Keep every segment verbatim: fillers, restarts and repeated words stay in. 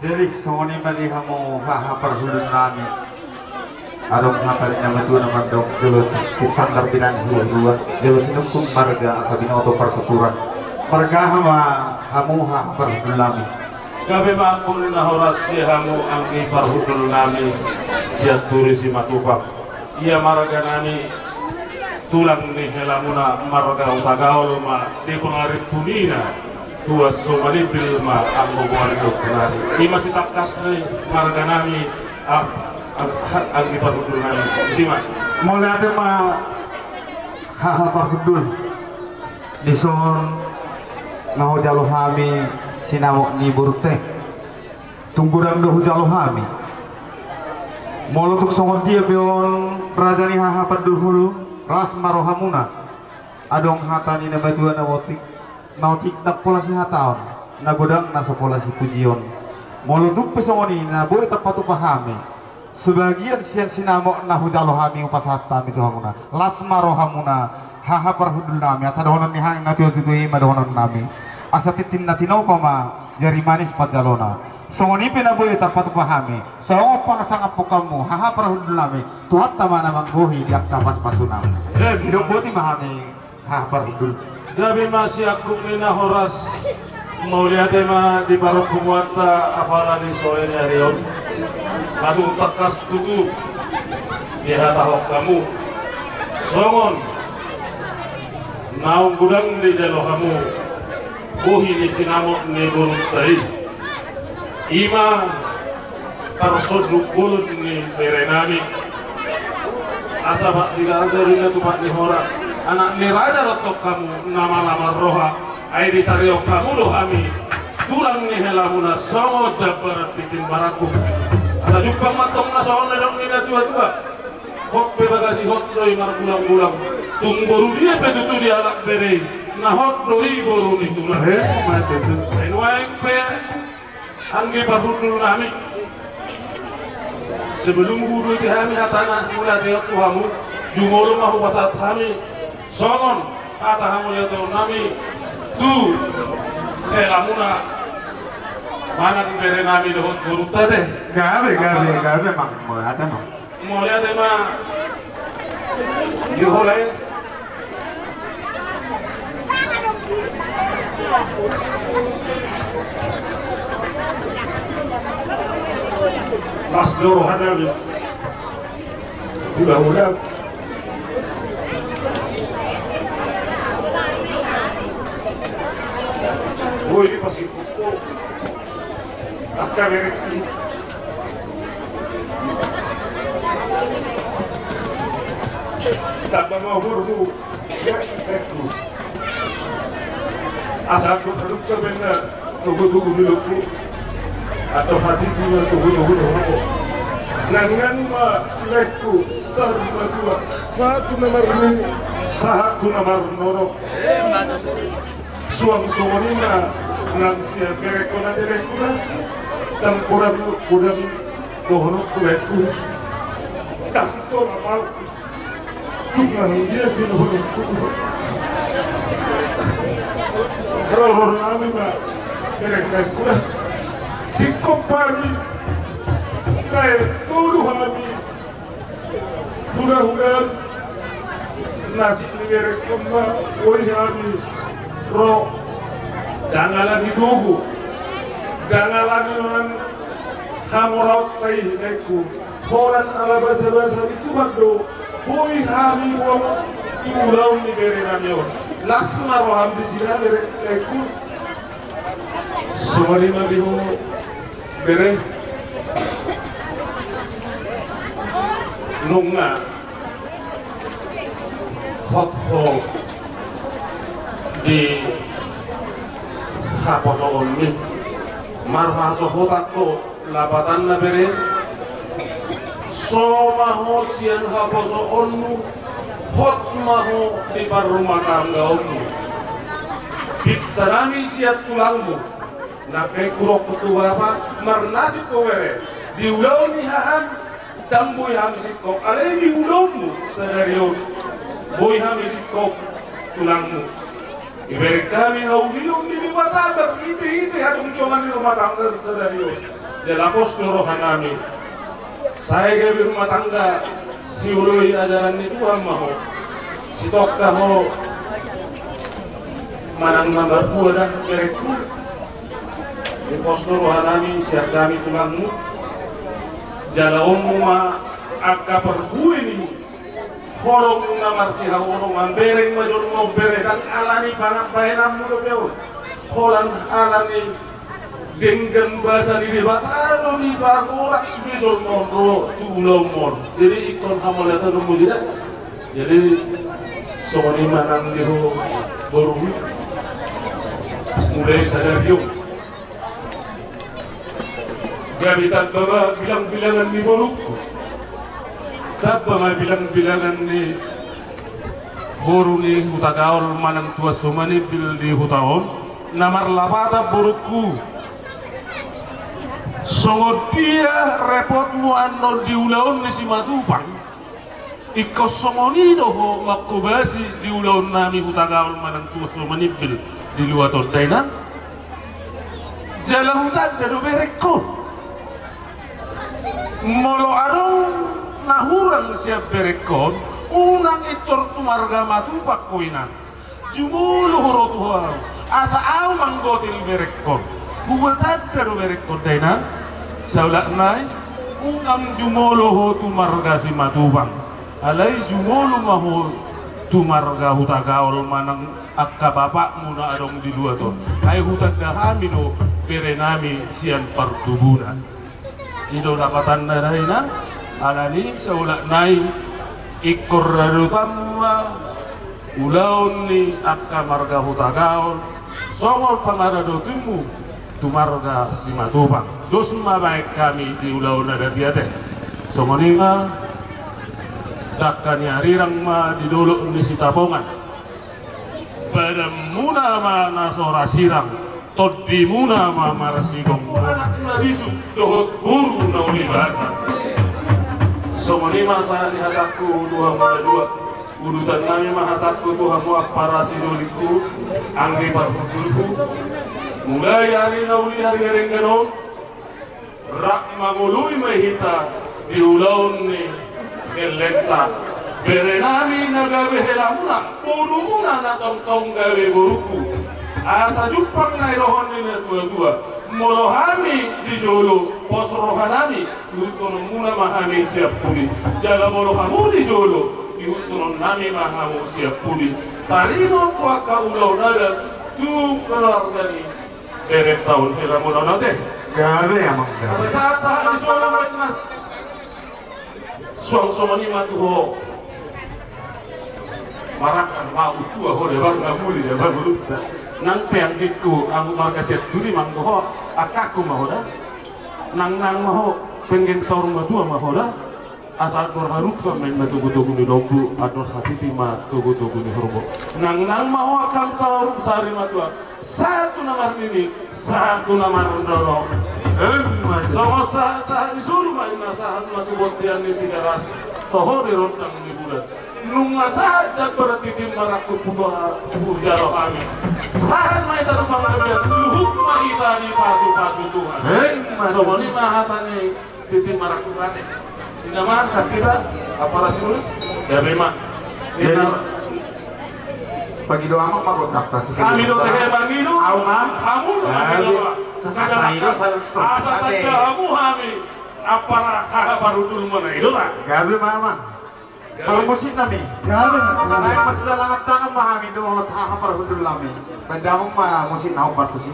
Jadi songon i ma di hamu haha parhundul nami. Adong hata ni na matua na mandok, jolo tinsanggar bilang hua-hua, jolo sinungkun marga asa binoto partuturan. Marga aha ma hamu haha parhundul nami? Gabe ma anggi na horas di hamu anggi parhundul nami sian Turi Simatupang. Ia marga nami tulang ni helamuna marga Hutagaol ma di pangarimpunina. Tuas so manimpil ma anggo boan do punari. Ima sitangkas ni marga nami, ah, ah, ha-, anggi parhundul nami. Ima. Mauliate ma haha parhundul. Dison na hujalo hami sinamot ni borunta i. Tung godang do hujalo hami. Molo tung songon dia pe on raja ni haha parhundul, las ma rohamuna. Adong hata ni na matua na otik, na otik ndang pola sihataon, na godang na so pola sipujion. Molo tung pe songon i na boi tarpatupa hami, sebagian sian sinamot na hujalo hami hupasahat hami tu hamuna. Las ma rohamuna haha parhundul nami, asa dohonon ni hami na tuatua i ma dohonon nami. Asa tintin na tinopa ma jari manis panjalona. Songon i pe na boi tarpatupa hami, songon pasangaphon hamu haha parhundul nami, Tuhanta ma na manggohi di angka paspasuna. Eh, didok boti ma hami haha parhundul. Gabe ma siangkup ni na horas. Mauliate ma di parhunduluanta apala ni sore ni ari on. Atung tangkas tutu dihatahon hamu songon naung godang dijalo hamu bohi ni sinamot ni borunta i. Ima tarsonduk bolon ni bere nami. Asa pak di raja rinda tu pak ni hora. Anak ni raja dohot hamu na mala marroha. Ai disarihon hamu do hami tulang ni helamuna songon jambaran tintin marangkup. Asa jumpang ma antong na songon na nidok ni na tuatua. Hot pe bagasihon do i margulanggulang. Tung boru dia pe tutu dialap bere i, na hot do i boru ni tulang. Eh, ima tutu. Ai nuaeng pe anggi parhundul nami. Sebelum huuduti hami hatana, mauliate tu hamu, jumolo ma hupasahat hami songon hata hamauliateon nami tu helamuna manang bere nami dohot borunta te. Gabe, gabe, gabe, mang, mauliate, mang. Mauliate ma di ho lae. Mas doro hadami. Udah, udah. Woi, ini pasti kuku. Angka merek ini. Tambah mau hurbu. Ya, itu. Asa anggo tarungkap benda tugu-tugu di lombu. Atau hati tinggal tugu-tugu di lombu. Nangan ma laeku saur matua. Sahat tu na marnini, sahat tu na marnono. Suang songon i ma nang sian berengkon na berengkon na. Tangkoran godang dohononku laeku. Kasih tolong mau. Tuhan dia sih dohononku. Roror nami ma berengkon na. Singkop hami. Kayak tuduh hami. Hula-hula nasib ni berengkon ma, oi hami ro. Dang ala ni dogu, dang ala ni nonang hamoraonta i laeku. Holan ala basa-basa ni Tuhan do boi hami boangon tu ulaon ni bere nami on. Las ma roham di sida bere laeku. Songon i ma di ho. Bere. Nunga hot ho di haposoon ni marhasohotan ho lapatanna bere. So ma ho sian haposoonmu, hot ma ho di parrumatanggaonmu. Pinta nami sian tulangmu. Nangkin hudok tu bapa, marnasib ho bere, di ulaon ni haham, dang boi hami singkop, alai di ulaonmu sadari on, boi hami singkop tulangmu. Dibereng hami haulion ni Debata marhite-hite hajongjongan ni rumah tangga sadari on. Jala pos do rohanami. Sai gabe rumah tangga, sioloi ajaran ni Tuhan ma ho. Sitongka ho manang na marhua da, berengku. Dipos do rohanami sian hami tulangmu. Jalo ma angka parbue ni holong na marsihaholongan, bereng ma jolma on, bere, ndang alani pangan bahenanmu dope on. Holan alani denggan basa ni Debata do dipaholang sude jolma on ro tu ulaonmu on. Jadi ingkon hamauliateonmu, tidak? Jadi songon i ma nang di ho boru, mulai sadari on gabe tamba ma bilangbilangan ni borungku. Tamba ma bilangbilangan ni boru ni Hutagaol manang Tuan Somanimbil di huta on. Na marlapatan borungku, songon dia repotmu annon di ulaon ni Simatupang, ingkon songon i do ho manghobasi di ulaonnami Hutagaol manang Tuan Somanimbil di luat on, dainang. Jala hutanda do berengkon. Molo adong na hurang sian berengkon, unang intor tu marga Matupang ho, inang. Jumolo ho ro tu ahu, asa ahu manggotil berengkon. Hutanda do berengkon, dainang. Saulak nai, unang jumolo ho tu marga Simatupang. Alai jumolo ma ho tu marga Hutagaol manang angka bapakmu na adong di luat on. Ai hutanda hami do berenami sian partuburan. I do lapatanna, dainang. Alani saulak nai, ingkon radotanmu ma ulaon ni angka marga Hutagaol songon pangaradotanmu tu marga Simatupang. Dos ma baen hami di ulaon adat i, ate. Songon i ma, dangka ni arirang ma di dolok ni Sitapongan. Badanmuna ma na so ra sirang, tondimuna ma marsigomgoman. Anak na bisuk dohot boru na uli basa. Songon i ma sahat ni hatangku tu hamu na dua. Udutannami ma hatangku tu hamu ampara sidolingku, anggi parhundulhu. Mulai ari na uli, ari na denggan on, rap mangoloi ma hita di ulaon ni gellengta. Berenami na gabe helamuna, borumuna na tongtong gabe borungku. Asa jumpang na nidokhon ni na tuatua. Molo hami di jolo, pos rohanami, ihutkononmuna ma hami sian pudi. Jala molo hamu di jolo, ihutkononnami ma hamu sian pudi. Taringot tu angka ulaon adat tu keluarga ni berenta on, hela muna nate. Gabe, amang, gabe. Sahat-sahat ni solu ma, Mas. Suang songon i ma tu ho. Marangkang ma utua ho, dia bang na muli, dia bang ulunta. Nang pe anggingku, anggo marga Sianturi ma anggo ho, angkangku ma ho da. Nang, nang ma ho, penggeng saur matua ma ho da. Asa andor harupa ma inna togutogu ni lombu, andor hatiti ma togutogu ni horbo. Nangnang ma ho angkang saur sari matua, sahat tu na marnini, sahat tu na marnono. Emma. Songon sahat-sahat ni solu ma inna sahat ma tu bontean ni Tigaras, toho di rondang ni bulan. Nunga sahat jambar titim marangkup tu hujalo hami. Sahat ma hita tu panggabean, luhut ma hita dipasupasu Tuhan. Emma. Songon i ma hata ni Titi marangkup rate. Inna ma, kan hita, apa rasi dulu? Gabe ma. Jadi, inna. Pangido amang ma gondang pasti. Hami do tehe pangido. Au ma. Hamu do pangido. Asa tanda hamu hami. Apa ra haha parhundul muna i do ra. Gabe ma amang. Parmusik nami. Gabe ma. Baen ma sisalangan tangan ma hami dohot haha parhundul nami. Baen damang ma musik na hombar tusi.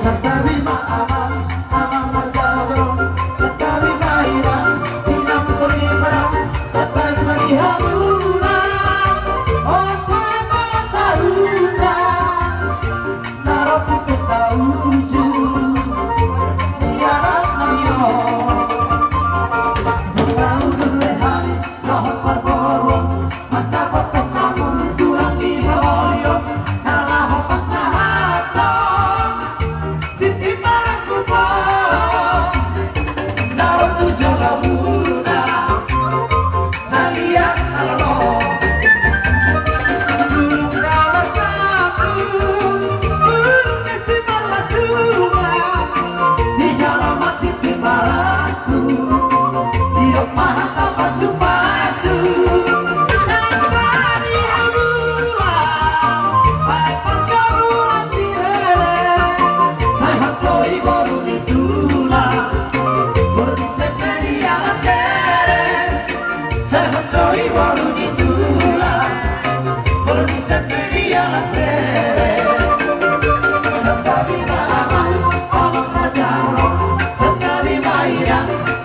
Santabi ma amang, amang marjablon, santabi ma inang, inang soripada, santabi ma di hamuna, ota ma sahuta, na ro tu pesta uju.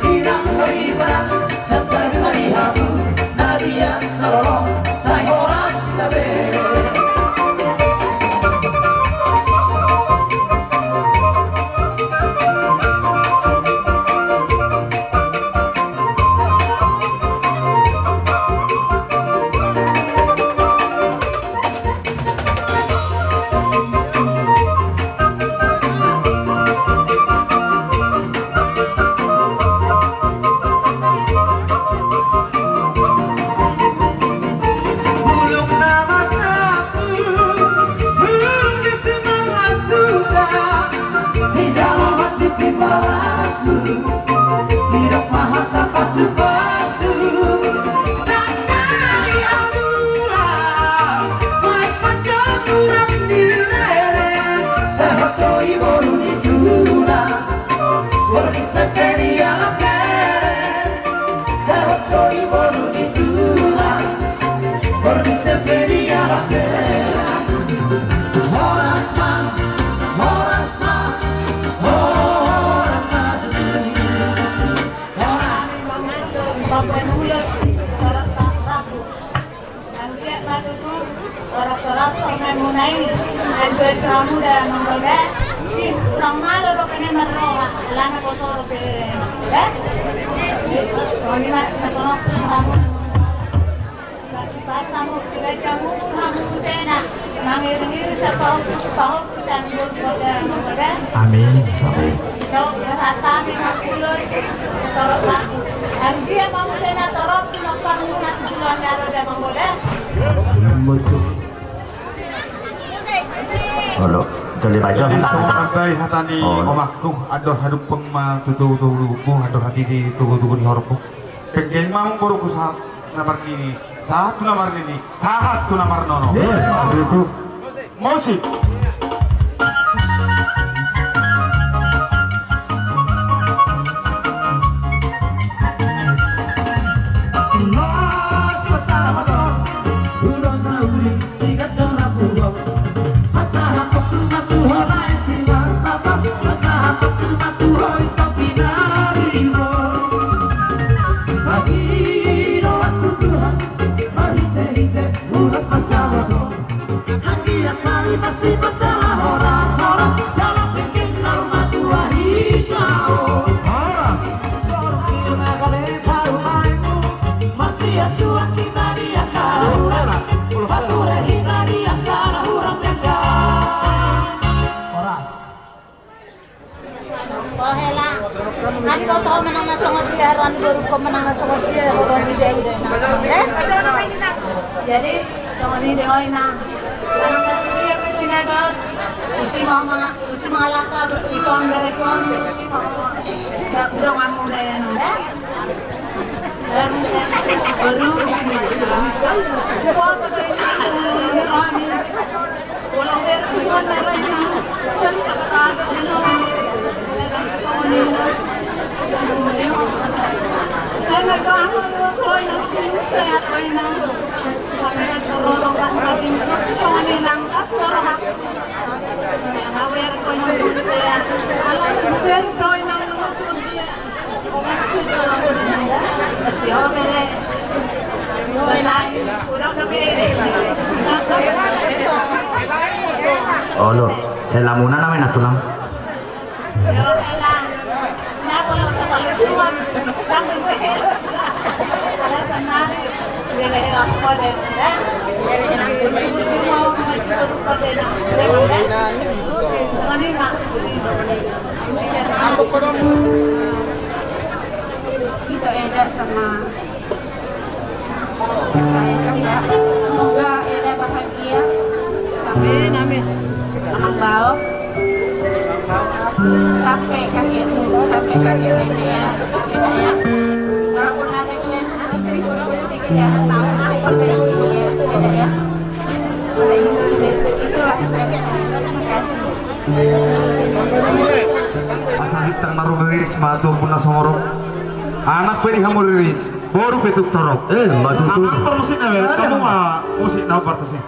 Inang soripada, santabi ma di hamu na dia na lolo, sai horas hita be. Horas ma, horas ma, horas ma tutu. Horas. Papanulos, horas ma, rambu. Anggiat ma tutu, horas-horas paimon muna i, anggiat hamu da manggoda. Ih, hurang malo dope na marroha, alana poso dope manggoda. Ih, songon i ma, na tolong hamu. Sipasa mu, sigaja mu, hamu musena. Mangiring-iring sapahompu-pahompu sian Tuhan Debata. Amin. Amin. Jawab ya, hata mi makulos, torop aku. Anggiat ma musena torop, tu nopak muna tu joloan ni Debata manggoda. Olo, joli raja. Jadi, songon i ma hata ni omakku, andor hadumpeng ma tu togutogumu, andor hatiti togutogu ni horongku. Penggeng ma amang boruku sahat na marnini, sahat tu na marnini, sahat tu na marnono. Iya, betul. Musik. Horas. O hela. Kan kau tahu menang na songon dia, haruan baru kau menang na songon dia, haruan dia udah na. Eh? Jadi songon i do, oi na. Menang na songon dia, kau Cina kau. Usi mau menang. Usi mangalapa, ikon berekon, usi mangalapa. Ya, udah nggak mau daya nang, ya. Baru, baru. Wah, kata ini, ini, ini. Walau berekon, baru ini. Baru kata, kata, ini. Karena kamu, kau yang sehat, kau yang. Songon i nang, olo, hela muna nama na tulang. Ito, Eda sama Semoga Eda bahagia. Amin, amin. Anak bau. Sampai kakek, sampai kakek nenek ya. Walaupun ada dia, nanti sedikit ya, tahu apa yang dia, ya. Itulah yang saya kasih. Asa hintang na rumiriris ma tu ompung na sumorop. Anak pe di hamu riris. Boru pe tuk torop. Eh, ma tutu. Anak permusikna be, kamu ma musik na partusi.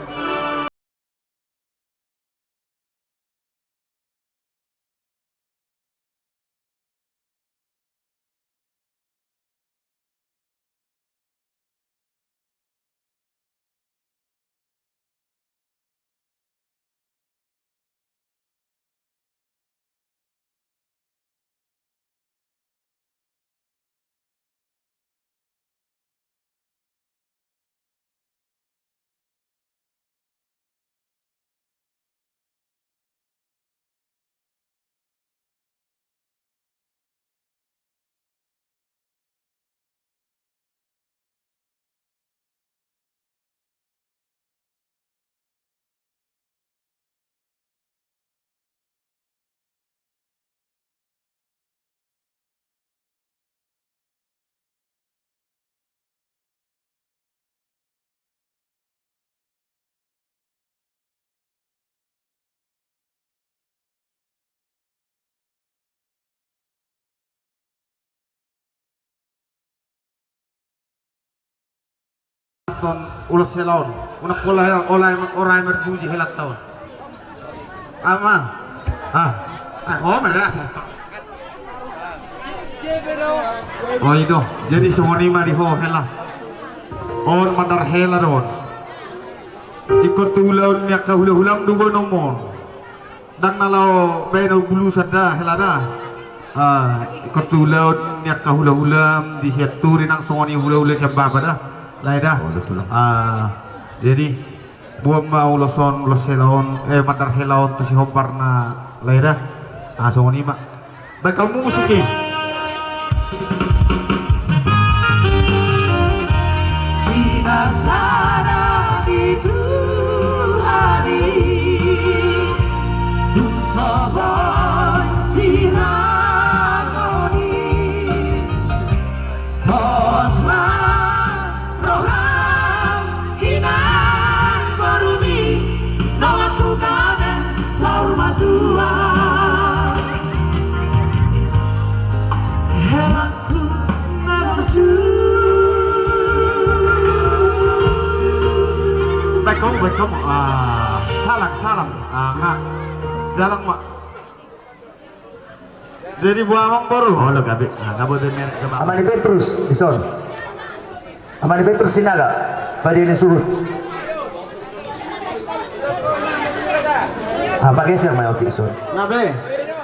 Ton ulos hela on. Unang pola hela, orai, orai marmuji helanta on. Ama. Ah. Ah, ho, mele asa. Oh, i do. Jadi songon i ma di ho hela. On mandar hela do on. Ingkon tu ulaon ni angka hulahulam do boanom on. Ndang na laho baen on bulusan da, hela da. Ah, ingkon tu ulaon ni angka hulahulam di sian turi nang songon i hulahula sian bapa da. Lae da. Oh, betul. Ah, jadi boan ma ulos on, ulos hela on, eh, mandar hela on tu sihomparna, lae da. Ah, songon i ma. Baen hamu musik i. Di masa na di Tuhan i, tung so boi sirangon i. Pos ma roham inang borumi, nunga hugame saur matua. Helangku na burju. Baik kamu, baik kamu. Ah, salam, salam. Ah, enggak. Jalan, Mak. Jadi boa amang boru. Olo gabe. Ah, gabe be merek sama. Ama ni Petrus, dison. Ama ni Petrus Sinaga. Padi ni suhut. Ah, pageser ma otik dison. Gabe.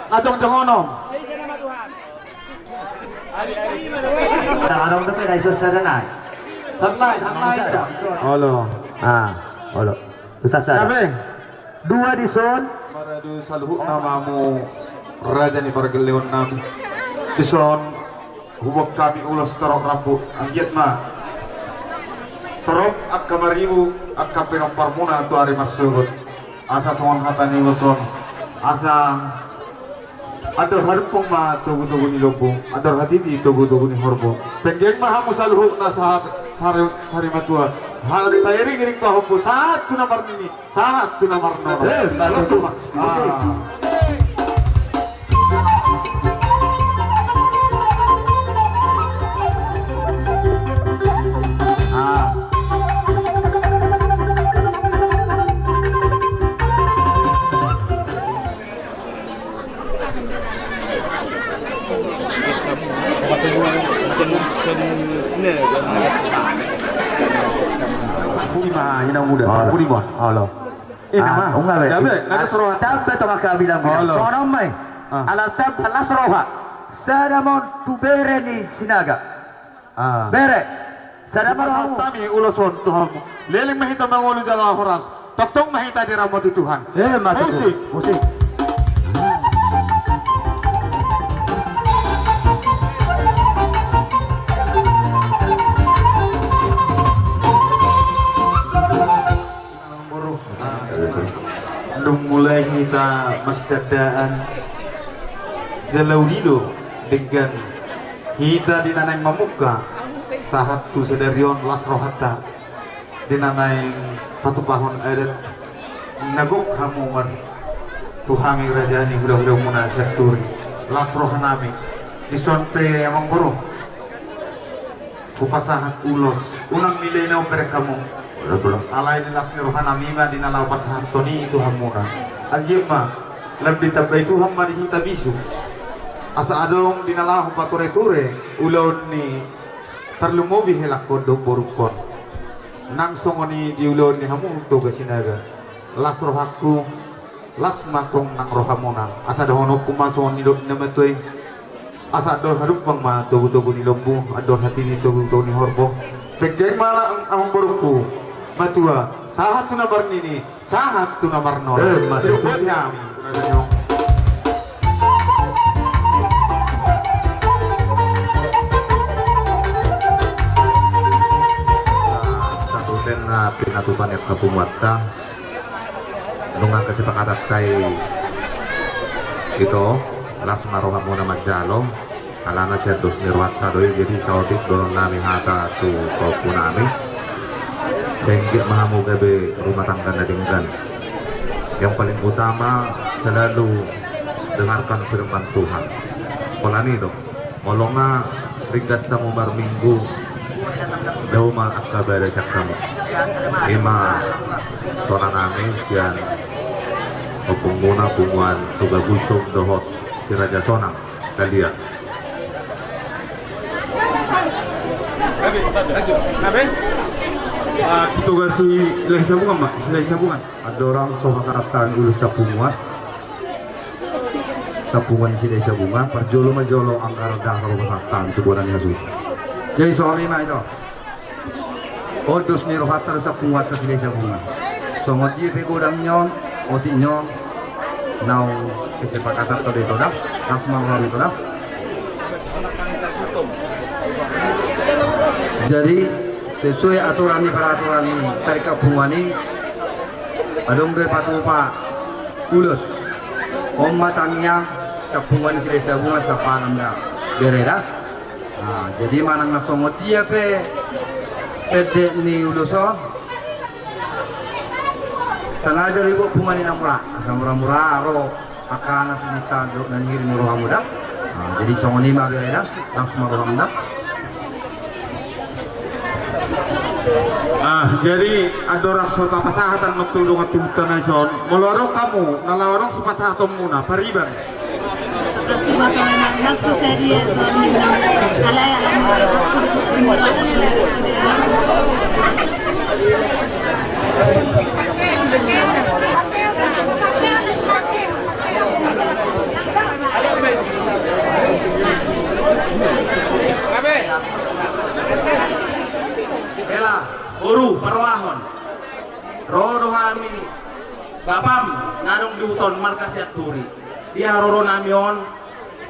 Ajong jongonom. Nah, adong dope na dison sada nai. Sada nai, sada nai. Olo. Ah, olo. Susah sada. Gabe. Dua dison. Maradu saluhutna ma hamu raja ni pargelleon nami. Dison huboan hami ulos torop rambu, anggiat ma torop angka maribu angka pinomparmuna tu ari marsogot. Asa songon hata ni ulos on, asa andor hadumpang ma togutogu ni lombu, andor hatiti togutogu ni horbo. Penggeng ma hamu saluhutna sahat sari, sari matua. Hata iringiring pahompu sahat tu na marnini. Sahat tu na marnono. Eh, bagus. Musik. Ah. Ah. Pudi ma, inang muda. Pudi ma. Olo. Ina ma. Unga be. Gabe, gabe soroha. Tamba tong angka bilang-bilang. Olo. Songon on ma i. Ah. Ala tamba las roha. Sada ma on tu bere ni Sinaga. Ah. Bere. Sada ma roha. Hami ulos on tu hamu. Leleng ma hita mangolu jala horas. Tongtong ma hita diramoti Tuhan. Eh, mati. Musik. Musik. Dung mulai hita mastandaan jala uli do denggan hita di na naeng mamungka sahat tu sadari on las rohanta di na naeng patupahon adat na gok hamu mar tu hami raja ni hulahula muna sian turi las roha nami dison pe amang boru. Hupasahat ulos, unang nilai na umbereng hamu. Alai di las ni roha nami ma di na laho pasahathon i tu hamuna. Anggiat ma lam ditambai Tuhan ma di hita bisu. Asa adong di na laho patureture ulaon ni tarlumobi helangkon dohot borungkon. Nang songon i di ulaon ni hamu Toga Sinaga. Las rohangku. Las ma tong nang rohamuna. Asa dohononku ma songon nidok ni na matua i. Asa andor hadumpang ma togutogu ni lombu, andor hatiti togutogu ni horbo. Penggeng ma amang borungku matua, sahat tu na marnini, sahat tu na marnono. Eh, matua. Sidok hami. Satu ten na pinatupa ni angka punguanta. Nunga kesepakatan tai ito, las ma rohamuna manjalo, alana sian dos ni rohanta do i, jadi saotik dohonon nami hata tu pahompu nami. Sai anggiat ma hamu gabe rumah tangga na denggan. Yang paling utama selalu dengarkan firman Tuhan. Pola ni do. Molo nga ringgas hamu marminggu, Dao ma angka bada sian hamu. Ima tonang nami sian ompungmuna punguan Toga Gusung dohot Si Raja Sonang. Kalian. Toga Silahisabungan ma, Silahisabungan. Andorang so pasahat hami ulos sian punguan. Sian punguan Silahisabungan, parjolo ma jolo anggaran dasar pasahat hami tu bona ni hasuhuton. Jadi songon i ma ito. On dos ni rohanta do sian punguanta Silahisabungan. Songon dia pe godang ni on, otik ni on, naung kesepakatan do ito da, las ma roham ito da. Jadi sesuai aturan ni peraturan ni sarikat punguan i, adong do i patupa ulos. On ma tangiang sian punguan Silahisabungan sampalan da, bere da. Nah, jadi manang na songon dia pe pendek ni ulos on, sengaja dibuat punguan i na mura, asa mura-mura ro angka na sininta dohot na ngiring ni rohamu da. Nah, jadi songon i ma bere da, las ma roham da. Ah, jadi andorang so tapasahat annon tu dongan tubuta na dison, molo adong hamu na laho adong sipasahatonmuna, pariban. Hela, boru, parrohahon. Ro do hami bapam na adong di huta on marga Sianturi. Di haroro nami on,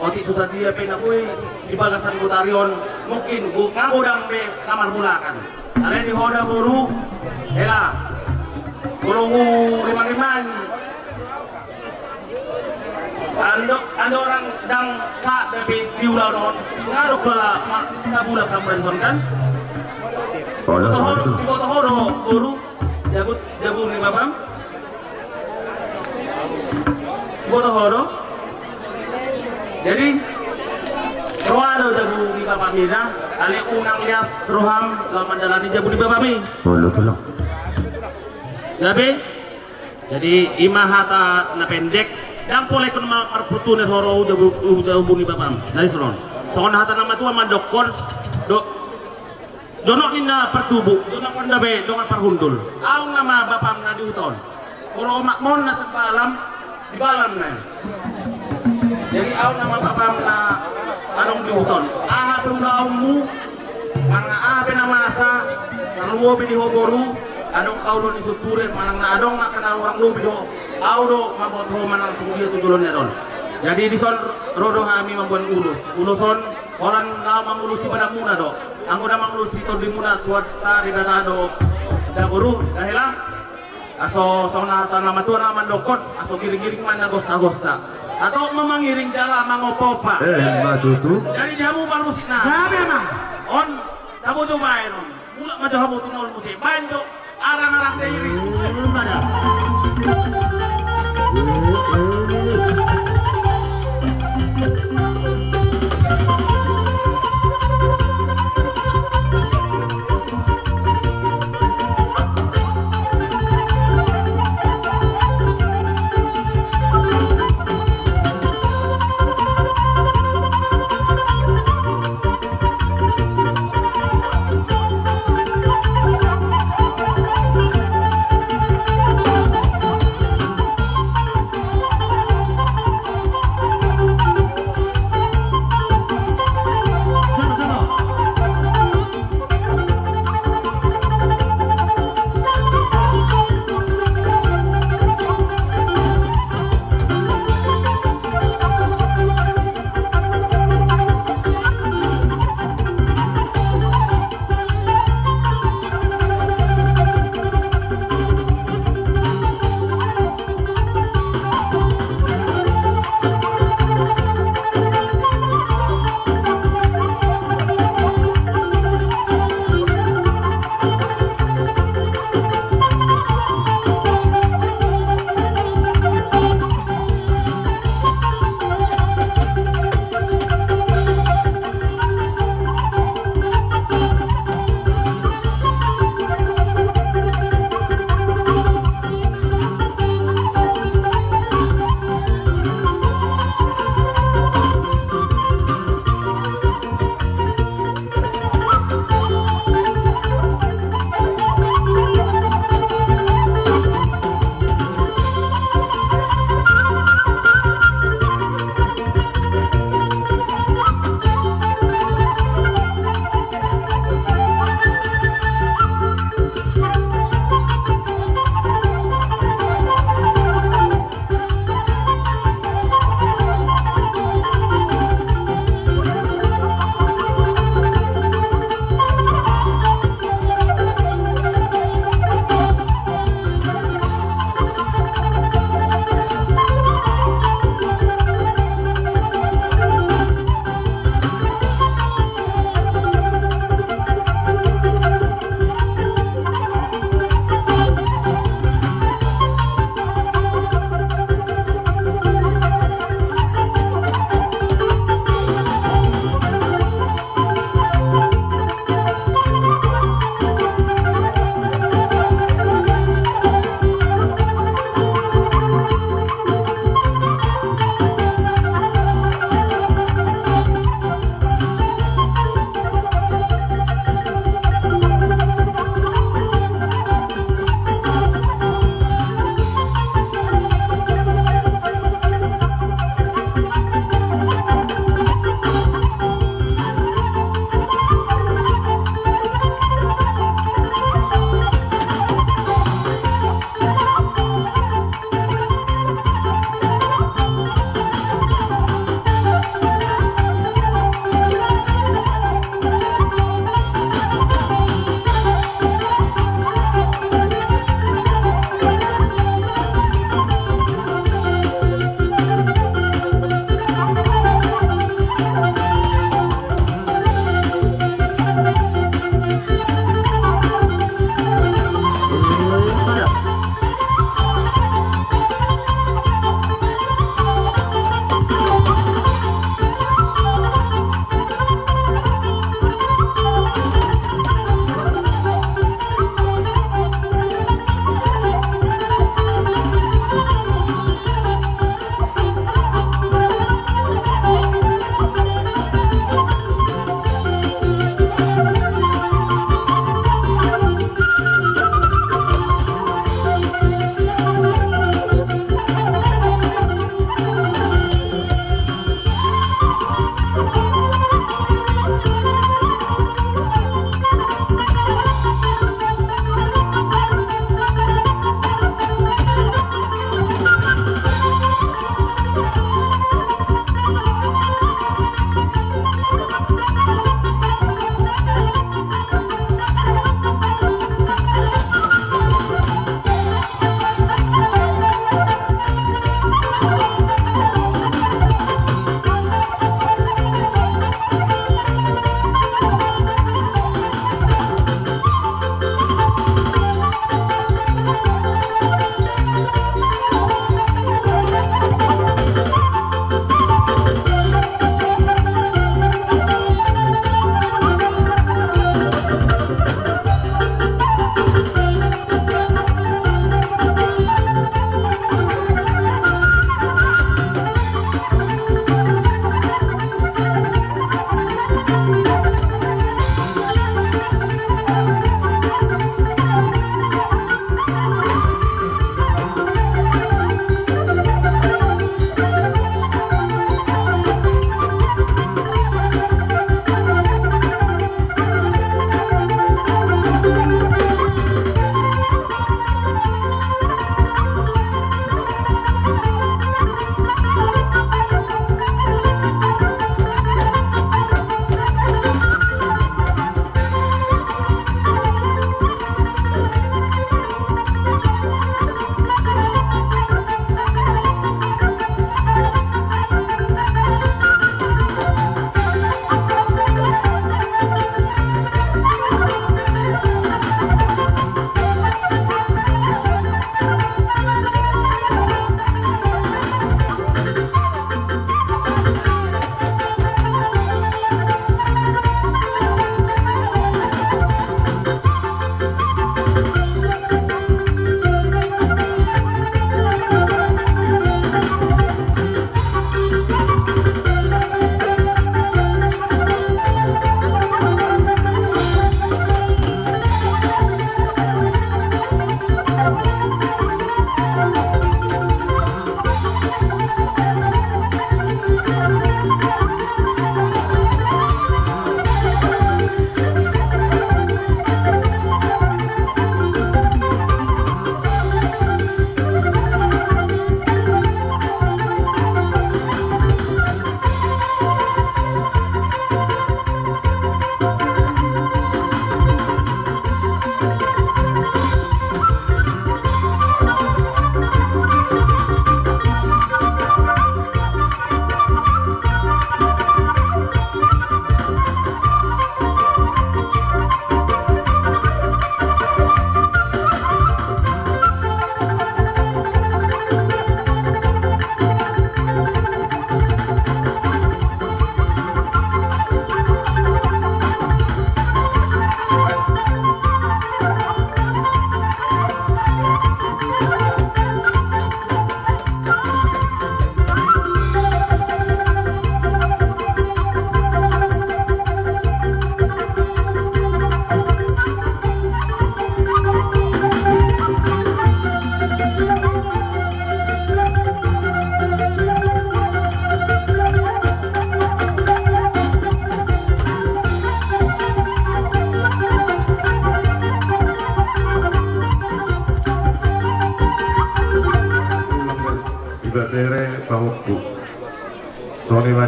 otik so sadia pe na boi di bagasan botari on, mungkin go-, nga godang be na marmulakan. Alai di ho da boru, hela, molo hurimang-rimangi, ando-, andorang ndang sahat dope di ulaon on, nga adong pola ma-, sabulan hamu na dison kan? Olo, iboto ho do, olo. Iboto ho do boru, jabu, jabu ni bapam. Iboto ho do. Jadi roa do jabu ni bapam i da, alai unang lias roham laho mandalani jabu ni bapam i. Olo, olo. Gabe. Jadi ima hata na pendek, ndang pola ingkon ma-, marportibi ho ro tu jabu, tu jabu ni bapam. Jadi songon, songon hata na matua mandokkon, do-, jonok ninna partubu, jonok ninna be dongan parhundul. Ahu nama bapam na di huta on. Molo omakmon na sampalam, di balam na i. Jadi ahu nama bapam na adong di huta on. Aha pe ulaonmu, manang aha pe na masa, tarlumobi di ho boru, adong hamu do na di Sianturi, manang na adong angka na hurang lobi di ho, ahu do mamboto ho manang songon dia tu joloan ni ari on. Jadi dison ro do hami mamboan ulos. Ulos on holan laho mangulosi badanmuna do. Anggo na mangulosi tondimuna tu Tuhanta Debata do da boru, da hela. Aso songon hata na matua na mandokkon, aso giring-giring ma na gosta-gosta. Atau ma mangiring jala mangompa-ompa. Eh, ima tutu. Jadi di hamu parmusikna. Gabe ma. On, tabo jo baen on. Mulak ma jo hamu tu na olo muse. Baen jo arang-arang na iring.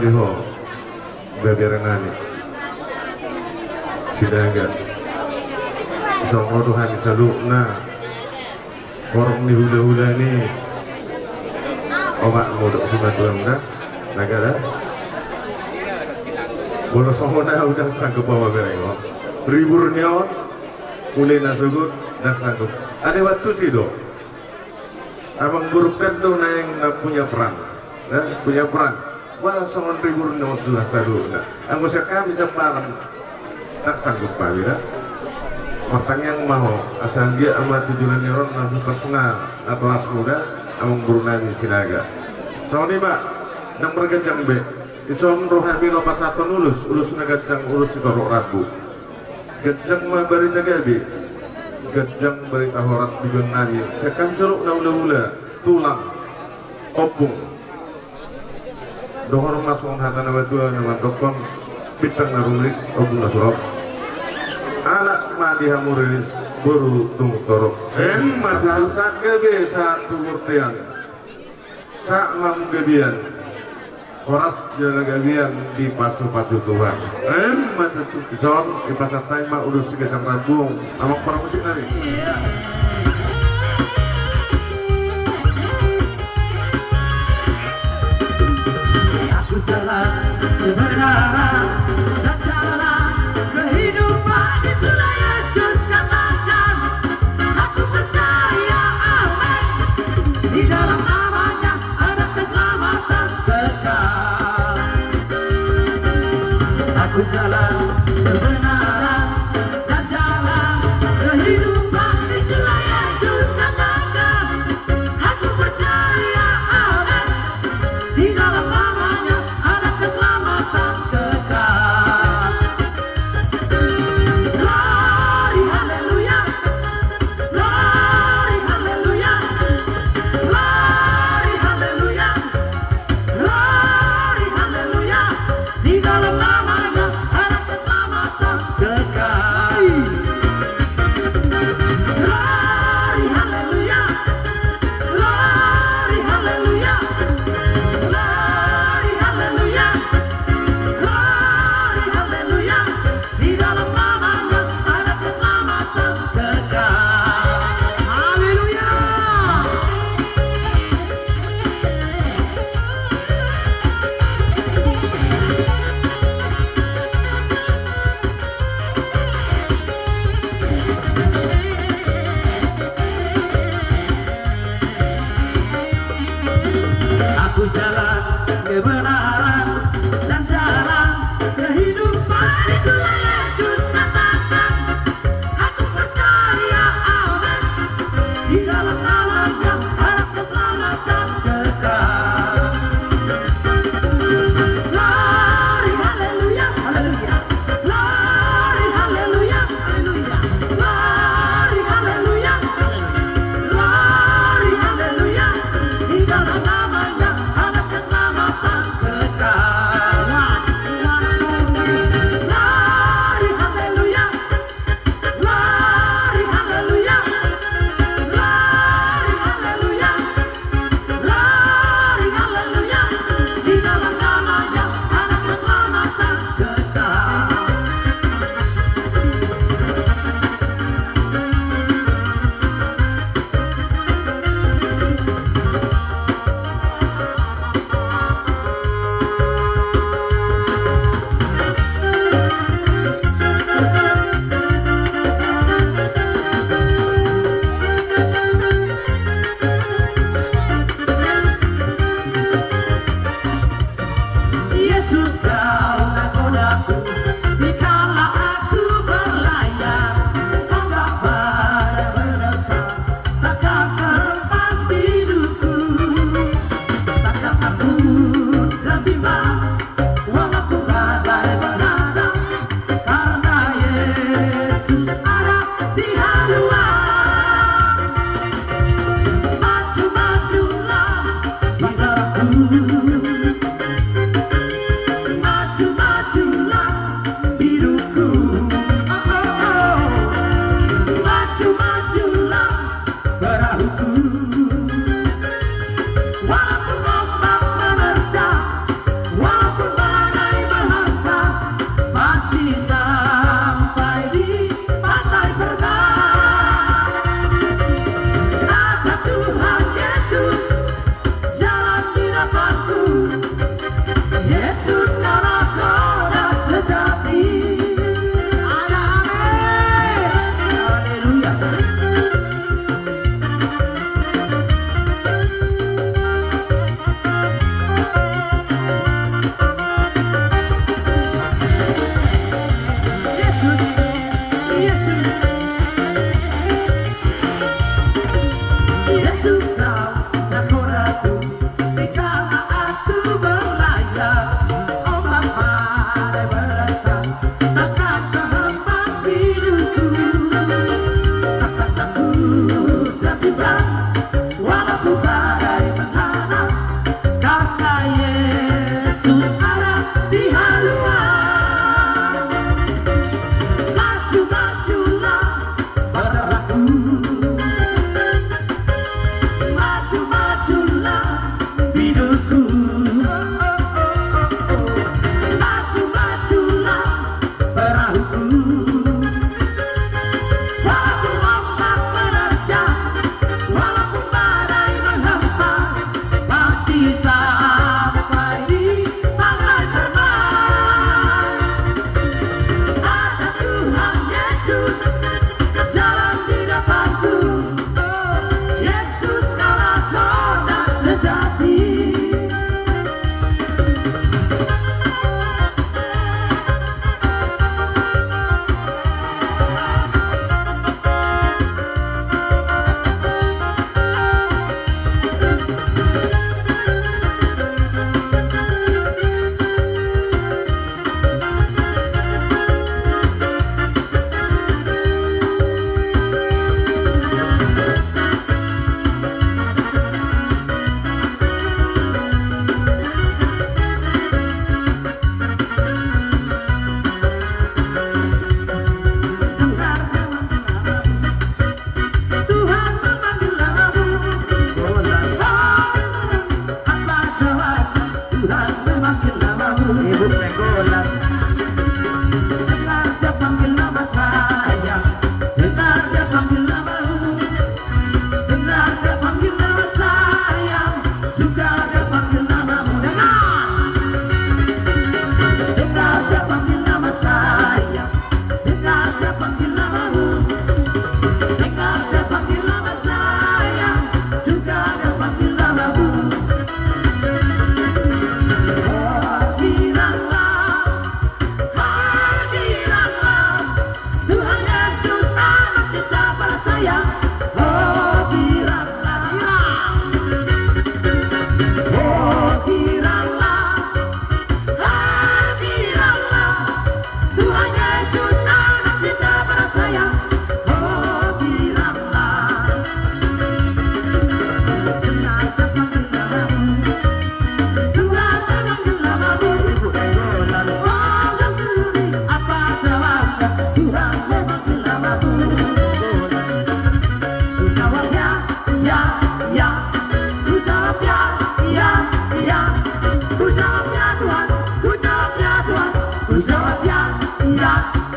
Ho, baberenami Sinaga. Songon i do hami saluhutna. Horong ni hulahula ni omakmu dohot simatuam da. Naga da. Molo songon au ndang sanggup au, baberengon. Ribur ni on, ule na sogot, ndang sanggup. Ane waktu si do. Amangboru pe do naeng na punya peran. Ya, punya peran. Wah, songon ribur ni on sudah saluhutna. Anggo sian hami sambalan, ndang sanggup hami da. Martangiang ma ho, asa anggiat ma tu joloan ni ari on na hupas na natorasmu da, amangborunami Sinaga. Songon i ma, ndang marganjang be. Dison ro hami laho pasahathon ulos, ulos na ganjang, ulos sitorop rambu. Ganjang ma barita gabe, ganjang barita horas di joloannami, sian hami saluhutna hulahula, tulang, ompung. Dohor ma songon hata na matua na mandokkon, bintang na rumiris, ombun na suro. Anak ma di hamu riris, boru tung torop. Emma tutu. Sahat gabe, sahat tu bontean. Sahat ma hamu gabean. Horas jala gabean dipasupasu Tuhan. Emma tutu. Dison, dipasahat hami ma ulos siganjang rambu, amang parmusik nami. Aku jalan kebenaran dan jalan kehidupan, itulah Yesus katakan. Aku percaya, amin. Di dalam nama-Nya ada keselamatan kekal. Aku jalan kebenaran dan jalan kehidupan, itulah Yesus katakan. Aku percaya, amin. Di dalam nama-Nya ada keselamatan kekal. Glory, haleluya. Glory, haleluya. Glory, haleluya. Glory, haleluya. Di dalam nama-Nya ada keselamatan kekal. Glory, haleluya. Glory, haleluya. Glory, haleluya. Glory, haleluya. Di dalam nama-Nya ada keselamatan kekal. Haleluya. Aku jalan kebenaran dan jalan kehidupan, itulah Yesus katakan. Aku percaya, amin. Di dalam nama-Nya ada keselamatan kekal. Glory, haleluya, haleluya. Glory, haleluya, haleluya. Glory, haleluya, haleluya. Glory, haleluya. Di dalam nama-Nya ada keselamatan kekal. Glory, haleluya. Glory, haleluya. Glory, haleluya. Glory, haleluya. Di dalam nama-Nya ada keselamatan kekal. Yesus, Kau nakodaku, di kala aku berlayar, Kau gak pernah menempa, takkan terlepas rinduku. Takkan aku terbimbang, walaupun badai mengadang, karena Yesus ada di haluan. Maju-majulah hidupku. Maju-majulah hidup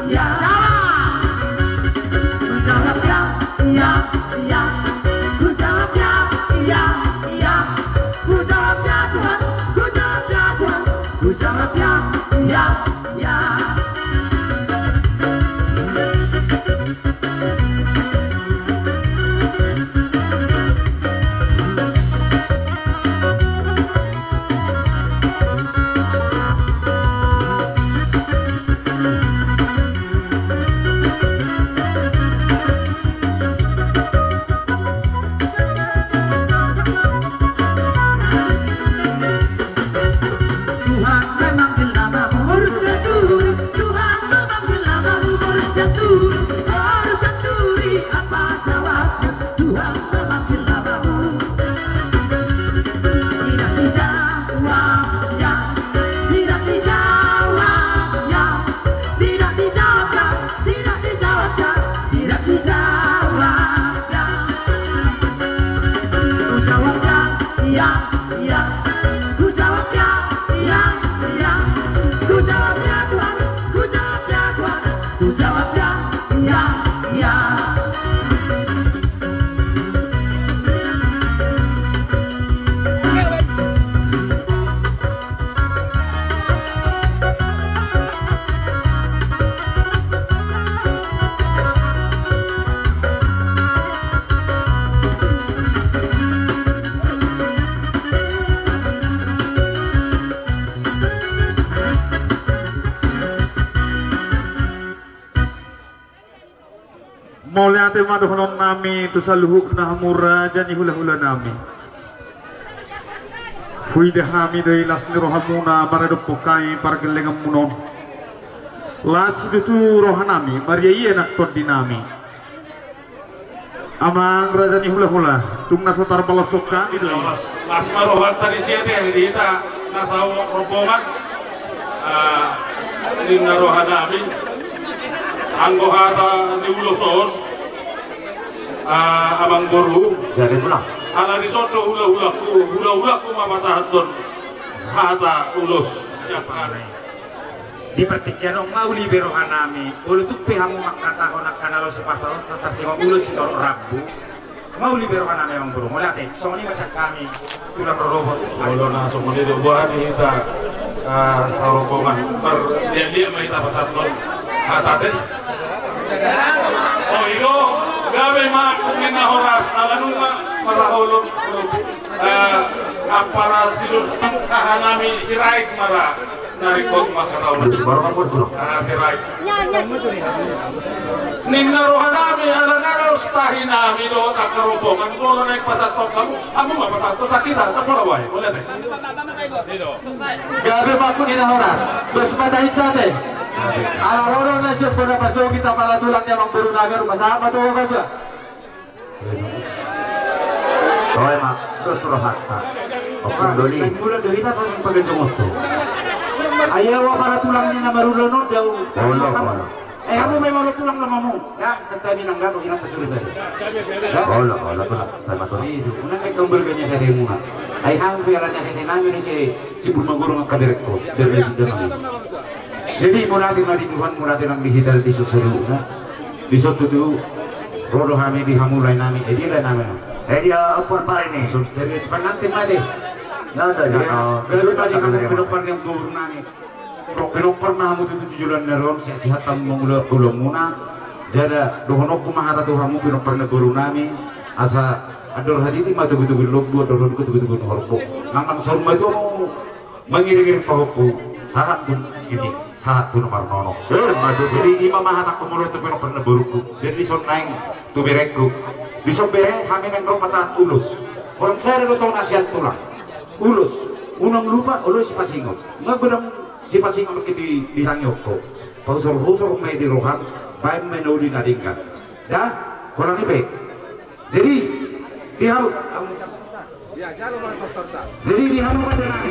Ya, jawab. Ku jawab ya, ya, ya. Ku jawab ya, ya, ya. Ku jawab ya, Tuhan. Ku jawab ya, Tuhan. Ku jawab ya, ya, ya. Tuhan memanggil namamu, Guru Santuri. Tuhan memanggil namamu, Guru Santuri. Guru Santuri, apa jawabmu? Tuhan memanggil namamu. Tidak dijawab ya, tidak dijawab ya, tidak dijawab ya, tidak dijawab ya, tidak dijawab ya. Ku jawab ya, ya, ya. Ku jawab ya, ya, ya. Ku jawab ya, Tuhan. Ku jawab ya, Tuhan. Ku jawab ya, ya, ya. Mauliate ma dohonon nami tu saluhutna hamu raja ni hulahula nami. Huida hami do i las ni rohamuna maradophon hami pargellenganmuna on. Las situtu roha nami, marria ia nang tondi nami. Amang raja ni hulahula, tung na so tarpaloshon hami do i. Las, las ma rohanta di sia te, di hita na sarombongan. Ah, ninna roha nami. Anggo hata ni ulos on, ah, amang boru. Jadi tulang. Ala dison do hulahulangku, hulahulangku ma pasahathon hata ulos. Siap, Pak. Di partingkian on nga uli be roha nami, olo tung pe hamu mangkatahon angka na laho sipasahaton, tarsongon ulos sitorop rambu. Nga uli be roha nami amang boru, mauliate, songon i ma sian hami, tulang rorobot. Olo na songon i do, boha di hita, ah, sarombongan, marliatliat ma hita pasahathon hata te. O i do, gabe ma agung ninna horas, ala nunga maraholon, eh, ampara sidul, aha nami Sirait mara. Na ringkot ma hata on. Ulos baru ma, Bos, tulang. Ah, Sirait. Ninna roha nami, ala na laos tahi nami dohot angka rombongan, molo naeng pasahathon hamu, hamu ma pasahathon, sahat hita, ndang pola boha i, mauliate. Gabe ma agung ninna horas, dos ma tahinta te. Ala ro do na sian bona pasogi, tapala tulang ni amang boru nami, rumah sahat ma tu ho, Bapak. Toe ma, dos rohanta. Ompung doli. Naeng mulak do hita, tong paganjongonta. Ai ahu ampara tulang ni na marulaon on do ahu. Olo, olo. Eh, hamu ma i molo tulang do hamu. Nda, santabi nang dago inanta suri tadi. Olo, olo, tulang. Santabi ma tulang. I do, unang naeng hambarga ni hatemuna. Ai hami pe ala ni hate nami do si, si Burmaguru angka berengku. Berengku. Jadi, mauliate ma di Tuhan, mauliate nang di hita di saluhutna. Dison tutu, ro do hami di hamu lae nami, eh, dia lae nami. Eh, dia ompung pari ni. Sumisteri, cepat nanti mati. Nda, nda, nda. Gabe ma di hamu pinompar ni amang boru nami. Ro pinompar ma hamu tutu tu joloan ni ari on, sehat-sehat hamu mangula ulaonmuna. Jala dohononku ma hata tu hamu pinompar ni boru nami. Asa andor hatiti ma togutogu ni lombu, andor hatiti ma togutogu ni horbo. Nang, nang saur matua hamu mangiringiring pahompu, sahat tu ini, sahat tu na marnono. Eh, maju. Jadi ima ma hatangku molo tu pinompar ni borungku. Jadi dison naeng tu berengku. Dison bere, hami naeng ro pasahat ulos. Holan sada do tong na sian tulang. Ulos, unang lupa, olo sipasingot. Nga godang sipasingot di, di tangiangku. Pahusor-husor ma i di roham, baen ma i na uli na denggan. Nda, holan i pe. Jadi, di hamu. Jadi, di hamu ma tenang.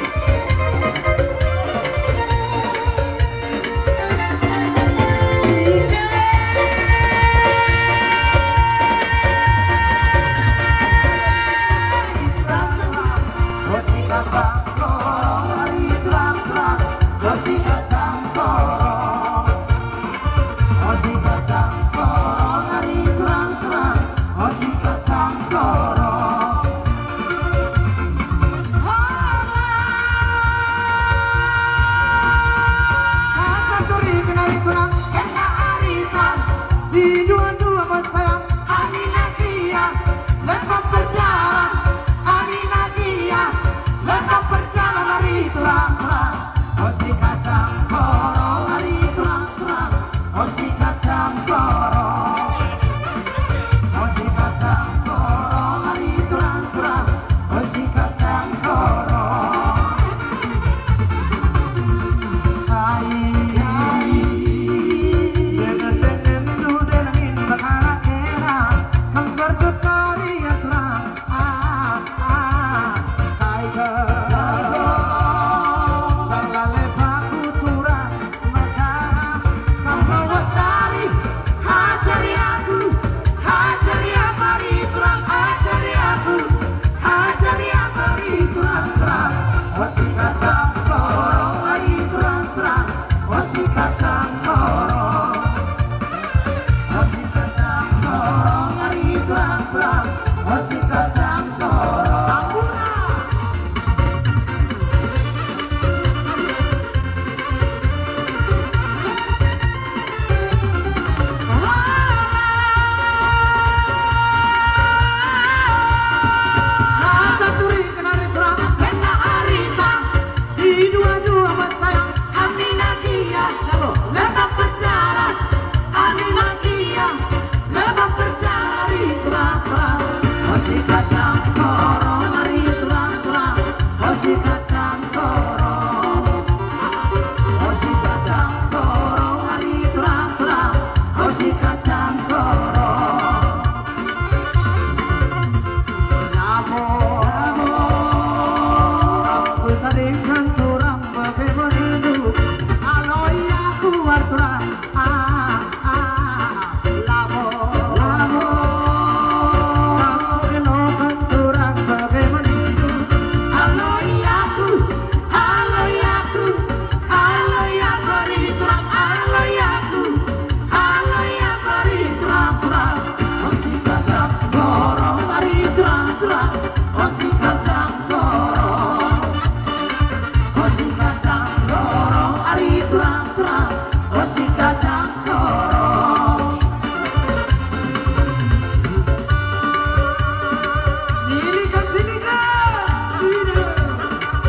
Silikon, silikon. Ina.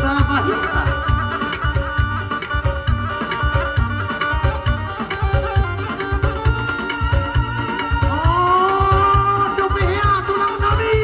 Tapahiusa. Oh, dope hea tulang nami.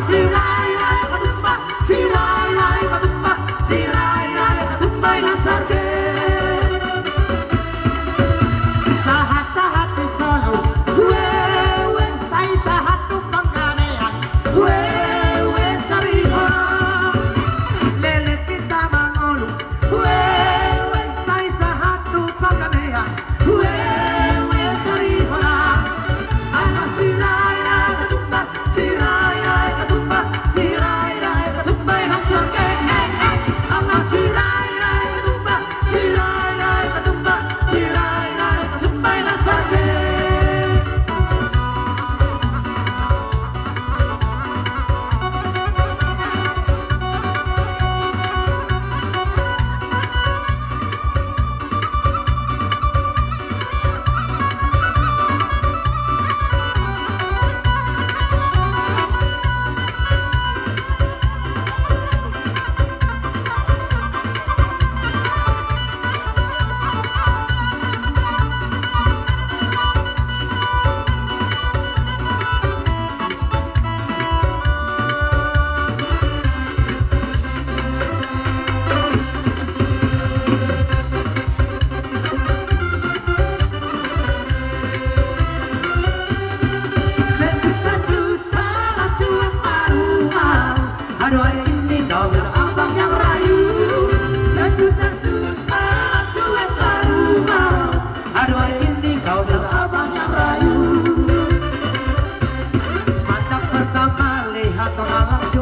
Sirairai Katumbak, sirairai Katumbak, sirairai Katumbak i na sarge. Sahat-sahat di solu, ue, ue, sai sahat tu panggabean, ue, ue, sariba. Leleng hita mangolu, ue, ue, sai sahat tu panggabean, ue, ue, sariba. Ala sirairai Katumbak, sirairai Katumbak, sirairai Katumbak i na sarge. Eh, eh. Ala sirairai Katumbak, sirairai Katumbak, sirairai Katumbak i na sarge. Aduh, ai ini kau jar abang yang rayu. Senjus, senjus, pala cuek baru mau. Aduh, ai ini kau jar abang yang rayu. Mata pertama lihat orang langsung.